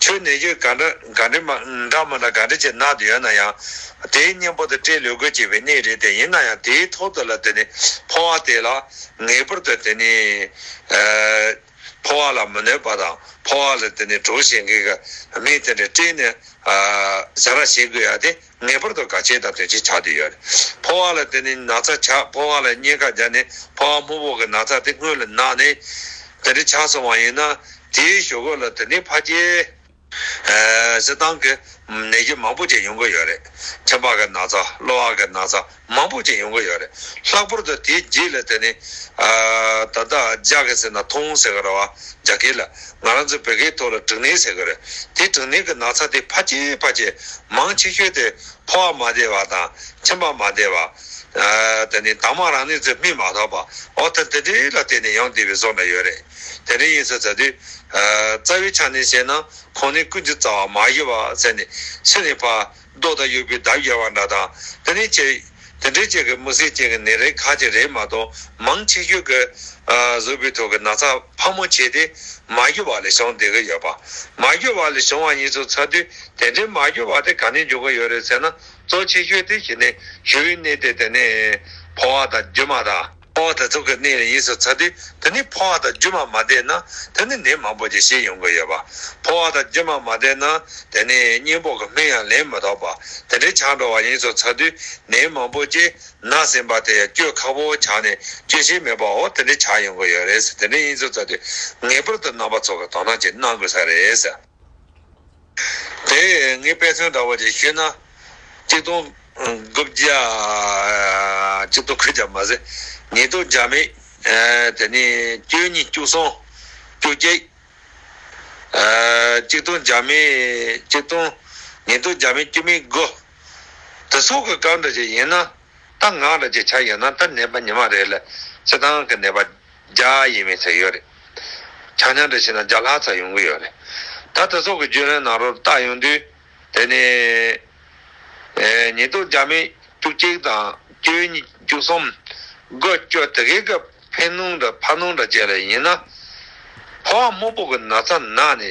ཆོས་ནད་གཞི་ག་འདྲ་ག་འདྲ་མ་འདྲ་མི་འདྲ་ག་འདྲ་ཅིག་ན་དེ་ཡོད་ན་ཡང་། དེའི་གཉེན་པོ་དེ་སྤྲད་ལོས་དགོས་བྱས་པའི་གནས་རེད་དེ། ཡིན་ན་ཡང་དེའི་ཐོག་ཏུ་ལ་དེ་ནི་འཕོ་བ་དེ་ལ་ངེས་པར་དུ་དེ་ནི་ཨ་འཕོ་བ་ལ་མི་གནོད་པ་དང་། འཕོ་བ་ལ་དེ་ནི་གྲོགས་བྱེད་མཁན་གྱི་མི་དེ་འདྲ་སྤྲད་ནས་ཨ་ཟ་ར་བྱེད་དགོས་ཡ་དེ་ངེས་པར་དུ་གལ་ཆེ་དང་དོན་ཆེ་ཆགས་བསྡད་ཡོད་རེད། འཕོ་བ་ལ་དེ་ནི་ན་ཚ་ཆགས། འཕོ་བ་ལ་གཉན་ཁ་རྒྱག་ནས་འཕོ་བ་སྨུག་པོ་གི་ན་ཚ་དེ་སྔོན་ལ་ན་ནས་དེ་འདྲ་ཆགས་སོང་བ་ཡིན་ན། དེའི་གཞུག་གུ་ལ་དེ་ནི་ཕལ་ཆེར་ཨ་སྤྱིར་བཏང་གི་ནད་གཞི་མང་པོ་ཅིག་ཡོང་གི་ཡོད་རེད། མཆིན་པ་གི་ན་ཚ། གློ་བ་གི་ན་ཚ། མང་པོ་ཅིག་ཡོང་གི་ཡོད་རེད། ལྷག་པར་དུ་དེའི་རྗེས་ལ་དེ་ནི་ཨ་ད་ལྟ་རྒྱ་གི་ཟེར་ན་ཐུང་ཟེར་གི་རེད་བ། རྒྱ་སྐད་ལ། ང་རང་ཚོ་བོད་སྐད་ཐོག་ལ་དྲུག་ནད་ཟེར་གི་རེད། དེ་དྲུག་ནད་ཀྱི་ན་ཚ་དེ་ཕལ་ཆེར་ཕལ་ཆེར་མང་ཆེ་ཤོས་དེ་འཕོ་བ་མ་བདེ་བ་དང་། མཆིན་པ་མ་བདེ་བ། ཨ་དེ་ནི་དྭངས་མ་རང་གནས་ཚོས་སྨིན་མ་ཐུབ་པ། འོ་ད་དེ་འདྲའི་ལ་བརྟེན་ནས་ཡོང་བསྡད་པའི་བཟོ་འདྲ་ཡོད་རེད། དེ་འདྲ་ཡིན་ཙང་ད་དུས་ཨ་རྩ་བའི་ཆ་ནས་བཤད་ན། ཁོང་ནི་ཀུན་གྱི་རྩ་བ་མ་ཞི་བ་ཟེར་ནས། སུ་ནི་ཕ་རྡོ་དང་ཡོད་པའི་འདབ་བརྒྱ་པ་འདྲ་དང་། དེ་ནི་ཅེ་དེ་འདྲའི་ཅིག་གི་དམིགས་བསལ་ཅན་གྱི་ནད་རིགས་ཁག་ཅིག་རེད་མ་གཏོགས། མང་ཆེ་ཤོས་ཀྱི་ཨ་བཟོ་བའི་ཐོག་གི་ན་ཚ་ཕལ་མོ་ཆེ་དེ་མ་ཞི་བ་ལས་བྱུང་བསྡད་ཀྱི་ཡོད་པ། མ་ཞི་བ་ལས་བྱུང་བ་ཡིན་ཙང་ད་དུས་དེ་འདྲའི་མ་ཞི་བ་དེ་ག་ནས་འབྱུང་གི་ཡོད་རེད་ཟེར་ན། གཙོ་ཆེ་ཤོས་དེ་གཞི་ནས་ཞི་བའི་གནས་དེ་དེ་ནི་འཕོ་བ་དང་རྒྱུ་མ་དང་། འཕོ་བ་དེ་ཚོ་གི་གནས་ལ་ཡིན་ཙང་ད་དུས་དེ་ནི་འཕོ་བ་དང་རྒྱུ་མ་མ་བསྡད་ན་དེ་ནི་ནད་མང་པོ་ཅིག་ཞིག་ཡོང་གི་ཡོད་པ། འཕོ་བ་དང་རྒྱུ་མ་མ་བསྡད་ན་དེ་ནི་གཉེན་པོ་གི་སྨན་ཡང་ལེན་མི་ཐུབ་པ། དེ་འདྲའི་ཆགས་འགྲོ་བ་ཡིན་ཙང་ད་དུས་ནད་མང་པོ་ཅིག་ན་ཟིན་པ་དེ་ཡང་བཅོས་ཁག་པོ་ཆགས་ནས་བཅོས་ཤེས་མེད་པའོ། དེ་འདྲའི་ཆགས་ཡོང་གི་ཡོད་རེད། དེ་འདྲ་ཡིན་ཙང་ད་དུས་ངེས་པར་དུ་རྣམ་པ་ཚོ་གི་དོ་སྣང་ཅིག་གནང་དགོས་ས་རེད། དེ་ངས་དཔེ་མཚོན་འདྲ་བོ་ཅིག་ཞུས་ན། གཅིག་སྟོང་དགུ་བརྒྱ། གཅིག་སྟོང་དགུ་བརྒྱ་མ་ཟད། ཉིས་སྟོང་བརྒྱ་མེད། ཨ་དེ་ནས་བཅུ་གཉིས། བཅུ་གསུམ། བཅུ་གཅིག། ཨ་གཅིག་སྟོང་བརྒྱ་མེད། གཅིག་སྟོང་། ཉིས་སྟོང་བརྒྱ་མེད་དཀྱུས་མའི་དགུ། དེ་ཚོ་གི་སྐབས་འདྲ་ཅིག་ཡིན་ན། ད་ང་འདྲ་ཅིག་ཆ་ཡིན་ན། ད་ནད་པ་ཉི་མ་རེ་ལ་སྤྱིར་བཏང་གི་ནད་པ་བརྒྱ་ཡས་མས་ཙམ་ཡོད་རེད། ཆ་མཉམ་འདྲ་བྱས་ན་བརྒྱ་ལྷག་ཙམ་ཡོང་གི་ཡོད་རེད། ད་དེ་ཚོ་གི་བརྒྱུད་རིམ་ནང་ལོགས་བལྟ་ཡོང་དུས། དེ་ནས་ཨེ་ཉིས་སྟོང་བརྒྱ་མེད་བཅུ་གཅིག་དང་བཅུ་གཉིས། བཅུ་གསུམ། དགུ། བཅུ། དེ་གའི་གི་ཕན་གནོད་འདྲ་ཕན་གནོད་འདྲ་བྱས་ལ་ཡིན་ན། འཕོ་བ་སྨུག་པོ་གི་ན་ཚ་ན་ནས་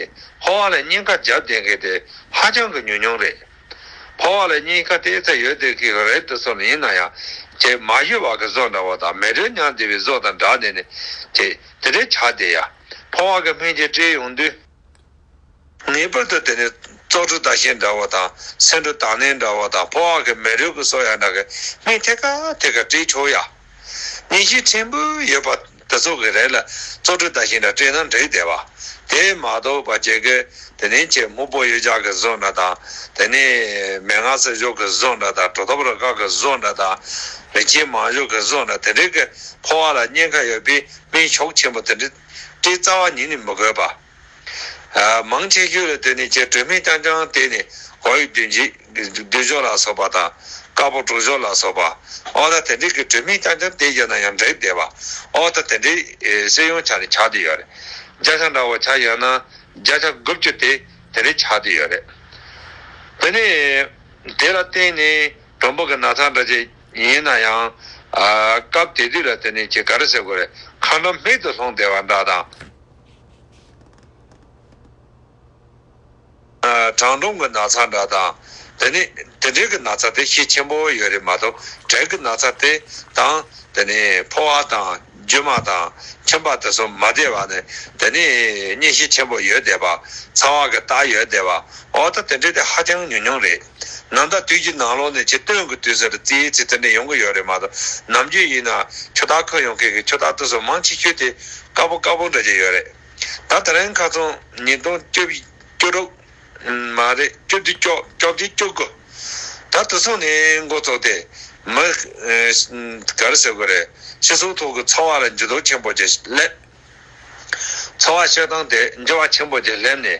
འཕོ་བ་ལ་གཉན་ཁ་རྒྱབ་བསྡད་མཁན་དེ་ཧ་ཅང་གི་ཉུང་ཉུང་རེད། འཕོ་བ་ལ་གཉན་ཁ་དེ་ཚོ་ཡོད་བསྡད་མཁན་གི་རེད། དེ་ཚོ་ལ་ཡིན་ན་ཡང་ཅིག་མ་ཞི་བ་གི་བཟོ་འདྲ་བོ་དང་། མེ་དྲོད་མྱངས་བསྡད་པའི་བཟོ་དང་སྦྲགས་ནས་ནི་ཅིག་དེ་འདྲའི་ཆགས་བསྡད་ཡ། འཕོ་བ་གི་སྨན་ཅིག་སྤྲད་ཡོང་དུས། ངེས་པར་དུ་དེ་ནི་བཙོག་གྲུ་བདག་ཤིང་འདྲ་བོ་དང་། སེ་འབྲུ་དྭངས་ནས་འདྲ་བོ་དང་། འཕོ་བ་གི་མེ་རོལ་གྱི་སོ་ཡ་འདྲ་གི་སྨན་ཐད་ཀ་ཐད་ཀ་སྤྲད་ཆོག་ཡ། གཉན་ཤིང་ཕྲན་བུ་ཡོད་པ་དེ་ཚོ་གི་རེ་ལ་བཙོག་གྲུ་བདག་ཤིང་འདྲ་སྤྲད་ན་འགྲིག་བསྡད་པ། དེ་མ་གཏོགས་པ་ཅིག་གི་དེ་ནི་ཅིག་སྨུག་པོ་གཡུ་ལྗག་གི་བཟོ་འདྲ་དང་། དེ་ནི་མན་ངག་གསེར་ཞོ་གི་བཟོ་འདྲ་དང་། གྲོ་ཐོབ་རུ་ཁག་གི་བཟོ་འདྲ་དང་། རིན་ཆེན་མང་ཞོ་གི་བཟོ་འདྲ། དེ་འདྲའི་གི་འཕོ་བ་ལ་གཉན་ཁ་ཡོད་པའི་སྨན་ཤུགས་ཆེན་པོ་དེ་འདྲ་སྤྲད་རྩ་བ་ཉིད་ནས་མི་དགོས་པ། ཨ་མང་ཆེ་ཤོས་ལ་དེ་ནི་ཅིག་དྲོད་སྨན་རྐྱང་རྐྱང་བསྟེན་ནས། གོ་ཡི་བདུད་འཇིགས་བདུད་ཞོ་ལ་སོགས་པ་དང་། དཀར་པོ་དྲུག་ཞོ་ལ་སོགས་པ། ཨོ་ད་དེ་འདྲའི་གི་དྲོད་སྨན་རྐྱང་རྐྱང་བསྟེན་བཞག་ན་ཡང་འགྲིག་བསྡད་པ། ཨོ་ད་དེ་འདྲའི་ཨེ་སྤྱི་ཡོངས་ཆ་ནས་ཆགས་བསྡད་ཡོད་རེད། བརྒྱ་ཆ་འདྲ་བོ་ཆ་ཡོད་ན་བརྒྱ་ཆ་དགུ་བཅུ་དེ་དེ་འདྲའི་ཆགས་བསྡད་ཡོད་རེད། དེ་ནས་དེ་ལ་བརྟེན་ནས་གྲུམ་བུ་གི་ན་ཚ་འདྲ་ཅིག་ཡིན་ན་ཡང་། ཨ་སྐབས་དེ་དུས་ལ་དེ་ནི་ཅིག་ག་རེ་ཟེར་དགོས་རེད། ཁ་འགྲམ་སྨད་དུ་ལྷུང་བསྡད་པ་འདྲ་དང་། ཨ་དྲང་སྒྲོམ་གྱི་ན་ཚ་འདྲ་དང་། དེ་ནི་དེ་འདྲའི་གི་ན་ཚ་དེ་ཤས་ཆེན་པོ་ཡོད་རེད་མ་གཏོགས། དྲེག་གི་ན་ཚ་དེ་དང་། དེ་ནི་འཕོ་བ་དང་རྒྱུ་མ་དང་མཆིན་པ་དེ་ཚོ་མ་བདེ་བ་ནི་དེ་ནི་གཉན་ཤས་ཆེན་པོ་ཡོད་བསྡད་པ། ཚ་བ་གི་རྟགས་ཡོད་བསྡད་པ། འོ་ད་དེ་འདྲའི་དེ་ཧ་ཅང་ཉུང་ཉུང་རེད། ནམ་ཟླ་དུས་ཀྱི་ནང་ལོགས་ནས་ཆེས་སྟོན་གྱི་དུས་སུ་རྩིས་ཚེ་དེ་འདྲ་ཡོང་གི་ཡོད་རེད་མ་གཏོགས། ནམ་རྒྱུན་ཡིན་ན་ཆུ་རྟགས་ཁུར་ཡོང་མཁན་གྱི་ཆུ་རྟགས་དེ་ཚོ་མང་ཆེ་ཤོས་དེ་དཀར་པོ་དཀར་པོ་འདྲ་ཅིག་ཡོད་རེད། ད་དེ་རིང་ཁ་སང་ཉིས་སྟོང་བཅུ་བཅུ་དྲུག་མ་རེད། བཅུ་བདུན། བཅོ་བཅོ་བདུན། བཅུ་དགུ། ད་དེ་སོང་ནས་འགོ་བཙུགས་ཏེ་མི་ཨེ་ག་རེ་ཟེར་དགོས་རེད། སྤྱི་ཚོགས་ཐོག་གི་ཚོར་བ་ལ་འགྱུར་ལྡོག་ཆེན་པོ་ཅིག་སླེབས། ཚོར་བ་སྤྱིར་བཏང་དེ་འགྱུར་བ་ཆེན་པོ་ཅིག་སླེབས་ནས།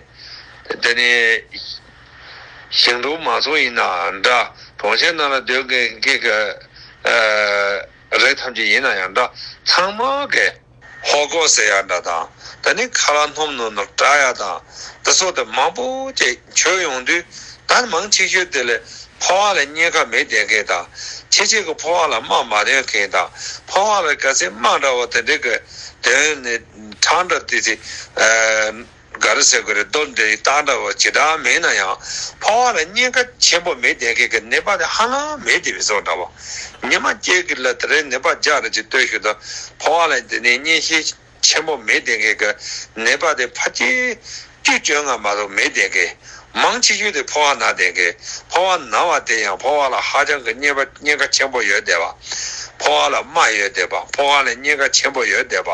དེ་ནས་ཞིང་འབྲོག་མང་ཚོགས་ཡིན་ན་འདྲ། གྲོང་གསེབ་ནང་ལ་སྡོད་མཁན་གྱི་ཨ་རིགས་ཐམས་ཅད་ཡིན་ན་ཡང་འདྲ། ཚང་མ་གི་ཧོ་ཀོ་ཟེར་ཡ་འདྲ་དང་། ད་ནི་ཁ་ལག་སྣུམ་ནང་ནང་བཀྲ་ཡ་དང་། དེ་སོགས་དེ་མང་པོ་ཅིག་བྱུང་ཡོང་དུས། ད་མང་ཆེ་ཤོས་དེ་ལ་འཕོ་བ་ལ་གཉན་ཁ་མེད་བསྡད་མཁན་དང་། ཆེ་ཆེ་གི་འཕོ་བ་ལ་རྨ་མ་ཐོན་མཁན་དང་། འཕོ་བ་ལ་ག་ཚད་རྨ་འདྲ་བོ་དེ་འདྲ་གི་དོན་ནི་ཁྲག་འདྲ་དེ་ཚེ་ཨ་ ག་རེ་ཟེར་དགོས་རེད། རྡོ་འདྲ་ཡི་རྟགས་འདྲ་བོ་ཇི་ལྟར་མེད་ན་ཡང་། ཕོ་བ་ལ་རྙེད་དཀའ་ཆེན་པོ་མེད་བསྡད་མཁན་གྱི་ནད་པ་དེ་ཧ་ལམ་མེད་བསྡད་པའི་བཟོ་འདྲ་བོ། ཉི་མ་གཅིག་གི་ལ་དེ་རིང་ནད་པ་བརྒྱ་རེ་ཅིག་ལྟོས་ཤིག་དང་། ཕོ་བ་ལ་དེ་ནས་གཉིད་ཤེས་ཆེན་པོ་མེད་བསྡད་མཁན་གྱི་ནད་པ་དེ་ཕལ་ཆེར་བཅུ་བཅོ་ལྔ་མ་གཏོགས་མེད་བསྡད་མཁན། མང་ཆེ་ཤོས་དེ་ཕོ་བ་ན་བསྡད་མཁན། ཕོ་བ་ན་བ་དེ་ཡང་ཕོ་བ་ལ་ཧ་ཅང་གི་རྙེད་པ་རྙེད་དཀའ་ཆེན་པོ་ཡོད་བསྡད་པ། ཕོ་བ་ལ་རྨ་ཡོད་བསྡད་པ། ཕོ་བ་ལ་རྙེད་དཀའ་ཆེན་པོ་ཡོད་བསྡད་པ།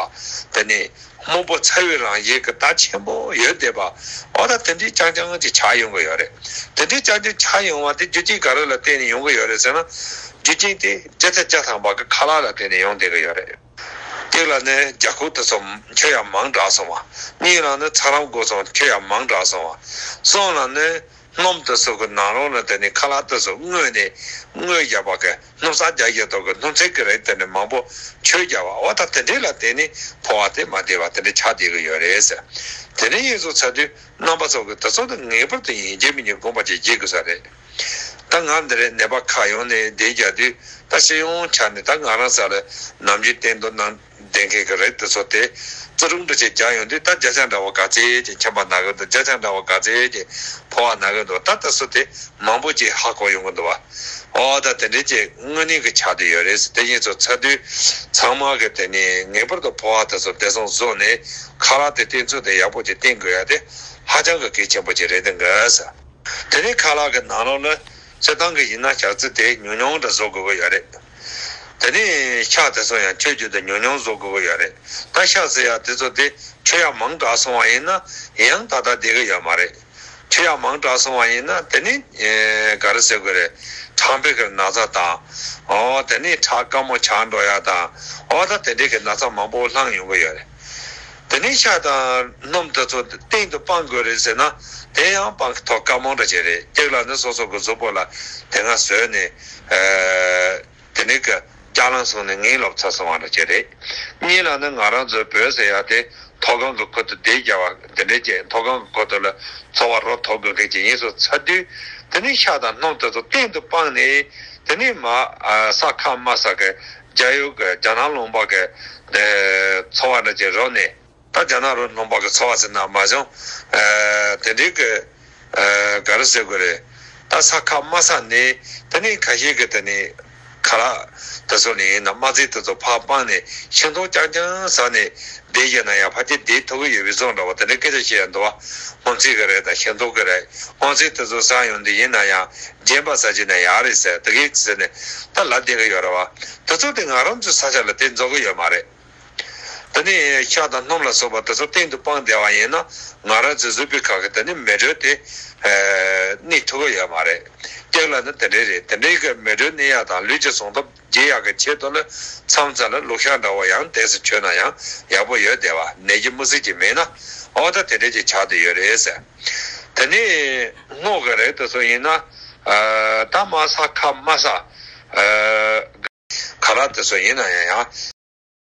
དེ་ནས་སྨུག་པོ་ཚ་བའི་རང་བཞིན་གྱི་རྟགས་ཆེན་པོ་ཡོད་བསྡད་པ། འོ་ད་དེ་འདྲའི་རྐྱང་རྐྱང་ཅིག་ཆགས་ཡོང་གི་ཡོད་རེད། དེ་འདྲའི་རྐྱང་རྐྱང་ཆགས་ཡོང་བ་དེ་རྒྱུ་རྐྱེན་ག་རེ་ལ་བརྟེན་ནས་ཡོང་གི་ཡོད་རེད་ཟེར་ན། རྒྱུ་རྐྱེན་དེ་ལྕེ་ཐག་བཅད་ཐང་པ་གི་ཁ་ལག་ལ་བརྟེན་ནས་ཡོང་བསྡད་ཀྱི་ཡོད་རེད། གཅིག་ལ་ནི་རྒྱ་ཁུག་དེ་ཚོ་ཁྱོན་ཡང་མང་དྲགས་སོང་བ། གཉིས་ལ་ནི་ཚ་རམ་འགོས་སོང་ཁྱོན་ཡང་མང་དྲགས་སོང་བ། གསུམ་ལ་ནི་སྣུམ་དེ་ཚོ་གི་ནང་ལོགས་ལ་དེ་ནི་ཁ་ལག་དེ་ཚོ་བརྔོས་ནས་བརྔོས་བརྒྱབ་པ་གི་སྣུམ་ཟད་རྒྱག་ཡས་ཐོག་གི་སྣུམ་ཚིག་གི་རིགས་དེ་ནི་མང་པོ་མཆོད་བརྒྱབ་པ། འོ་ད་དེ་འདྲས་ལ་བརྟེན་ནས་ཕོ་བ་དེ་མ་བདེ་བ་དེ་འདྲས་ཆགས་བསྡད་ཀྱི་ཡོད་རེད་ཟེར། དེ་འདྲས་ཡིན་སོང་ཚར་དུས་རྣམ་པ་ཚོ་གི་དེ་ཚོ་དེ་ངེས་པར་དུ་ཡིན་གཅིག་མིན་གཅིག་དགོངས་པ་ཅིག་བཞེས་དགོས་ས་རེད། ད་ང་འདི་རེད། ནད་པ་ཁ་ཡོང་ནས་བསྡད་རྒྱག་དུས་ད་སྤྱི་ཡོངས་ཆ་ནས་ད་ང་རང་ས་ལ་ནམ་རྒྱུན་བསྟེན་དོ་ནང་བསྟེན་མཁན་གྱི་རིགས་དེ་ཚོ་དེ་རྩི་རུང་འདྲ་ཅིག་རྒྱག་ཡོང་དུས། ད་བརྒྱ་ཆ་འདྲ་བོ་ག་ཚད་ཅིག་མཆིན་པ་ན་གི་འདུག་བརྒྱ་ཆ་འདྲ་བོ་ག་ཚད་ཅིག་ཕོ་བ་ན་གི་འདུག་ད་དེ་ཚོ་དེ་མང་པོ་ཅིག་ཧ་གོ་ཡོང་གི་འདུག་བ། ཨོ་ད་དེ་འདྲའི་ཅིག་དངོས་གནས་ཀྱི་ཆགས་བསྡད་ཡོད་རེད། དེ་ཡིན་ཚོ་ཚ་དུས་ཚང་མ་གི་དེ་ནས་ངེས་པར་དུ་ཕོ་བ་དེ་ཚོ་བདེ་སྲུང་བཟོ་ནས་ཁ་ལག་དེ་བསྟེན་ཚུལ་དེ་ཡག་པོ་ཅིག་བསྟེན་དགོས་ཡ་དེ་ཧ་ཅང་གི་གལ་ཆེན་པོ་ཅིག་རེད་དེ་འགའ་ས། དེ་ནས་ཁ་ལག་གི་ནང་ལོགས་ལ་སྤྱིར་བཏང་གི་ཡིན་ན་ཞག་རྩི་དེ་ཉུང་ཉུང་འདྲ་བཟོ་དགོས་ཀྱི་ཡོད་རེད། དེ་ནས་ཤ་དེ་ཚོ་ཡང་ཁྱོད་ཀྱི་དེ་ཉུང་ཉུང་བཟོ་དགོས་ཀྱི་ཡོད་རེད། ད་ཤ་ཟེར་ཡ་དེ་ཚོ་དེ་ཁྱོད་ཡང་མང་དྲགས་སོང་བ་ཡིན་ན་ཡང་ད་ལྟ་བསྡད་ཀྱི་ཡོད་མ་རེད། ཁྱོད་ཡང་མང་དྲགས་སོང་བ་ཡིན་ན་དེ་ནི་ཨེ་ག་རེ་ཟེར་དགོས་རེད། ཁྲག་འཕེལ་གྱི་ན་ཚ་དང་། ཨོ་དེ་ནི་ཁྲག་དཀར་མོ་ཆགས་འགྲོ་ཡ་དང་། ཨོ་ད་དེ་འདྲའི་གི་ན་ཚ་མང་པོ་ལྷང་ཡོང་གི་ཡོད་རེད། དེ་ནས་ཤ་དང་སྣུམ་དེ་ཚོ་སྟེང་དུ་སྤང་དགོས་རེད་ཟེར་ན། དེ་ཡང་སྤང་གི་ཐོག་དཀའ་མོ་འདྲ་ཅིག་རེད། གཅིག་ལ་ནི་སོ་སོ་གི་གཟུགས་པོ་ལ་དེ་སྔ་ཟོས་ནས། ཨ་དེ་ནས་ཀྱི་སྐྱ་ལང་སོང་ནས་ངན་ལོབས་ཚར་སོང་བ་འདྲ་ཅིག་རེད། གཉིས་ལ་ནི་ང་རང་ཚོའི་བོད་ཟེར་ཡ་དེ་མཐོ་སྒང་གི་ཁུལ་དུ་བསྡད་རྒྱ་བ་དེ་འདྲ་ཅིག་མཐོ་སྒང་གི་ཁུལ་དུ་ལ་འཚོ་བ་རོལ་ཐུབ་དགོས་མཁན་ཅིག་ཡིན་སོང་ཚར་དུས། དེ་ནས་ཤ་དང་སྣུམ་དེ་ཚོ་སྟེང་དུ་སྤངས་ནས། དེ་ནས་མ་ཨ་ས་ཁ་མ་ས་གི་རྒྱ་ཡུལ་གྱི་རྒྱ་ནག་ལུང་པ་གི་འཚོ་བ་འདྲ་ཅིག་རོལ་ནས། ད་རྒྱ་ནག་རོལ་ལུང་པ་གི་འཚོ་བ་ཟེར་ན་མ་བྱུང་། ཨ་དེ་འདྲའི་གི་ཨ་ག་རེ་ཟེར་དགོས་རེད། ད་ས་ཁ་མ་ས་ནས་དེ་ནས་ཁ་ཤས་ཀྱི་དེ་ནས་ཁ་ལག་དེ་ཚོ་ནས་ཡིན་ན་མ་རྩིས་དེ་ཚོ་ཕར་སྤངས་ནས་ཤིང་ཏོག་རྐྱང་རྐྱང་ཟ་ནས་བསྡད་བཞག་ན་ཡང་ཕལ་ཆེར་བསྡད་ཐུབ་ཀྱི་ཡོད་པའི་བཟོ་འདྲ་བ། དེ་འདྲའི་སྐད་ཆ་བཤད་ཡ་འདུག་བ། སྔོ་ཚལ་གི་རེད་དང་ཤིང་ཏོག་གི་རེད། སྔོ་ཚལ་དེ་ཚོ་ཟ་ཡོང་དུས་ཡིན་ན་ཡང་རྗེན་པ་ཟ་བྱས་ན་ཡག་རེད་ཟེར་དེ་གས་ཟེར་ནས་ད་ལབ་བསྡད་ཀྱི་ཡོད་རེད་བ། དེ་ཚོ་དེ་ང་རང་ཚོའི་ས་ཆ་ལ་དེ་འཛོམས་ཀྱི་ཡོད་མ་རེད། དེ་ནས་ཤ་དང་སྣུམ་ལ་སོགས་པ་དེ་ཚོ་སྟེང་དུ་སྤངས་བསྡད་པ་ཡིན་ན། ང་རང་ཚོའི་གཟུགས་པོའི་ཁ་གི་དེ་ནི་མེ་དྲོད་དེ་ཨ་གནས་ཐུབ་ཀྱི་ཡོད་མ་རེད། གཅིག་ལ་ནི་དེ་འདྲས་རེད། དེ་འདྲས་ཀྱི་མེ་དྲོད་གནས་ཡག་དང་ལུས་ཀྱི་ཟུངས་སྟོབས་རྒྱས་ཡག་གི་ཆེད་དུ་ལ་མཚམས་མཚམས་ལ་ལུག་ཤ་འདྲ་བོ་ཡང་དེ་ཚོ་མཆོད་ན་ཡང་ཡག་པོ་ཡོད་བསྡད་པ། ནད་ཀྱི་དམིགས་བསལ་གྱི་མེད་ན། འོ་ད་དེ་འདྲས་ཀྱི་ཆགས་བསྡད་ཡོད་རེད་ཟེར། དེ་ནས་སྔོ་གི་རིགས་དེ་ཚོ་ཡིན་ན། ཨ་ད་མ་ས་ཁ་མ་ས། ཨ་ཁ་ལག་དེ་ཚོ་ཡིན་ན་ཡང་ཡང་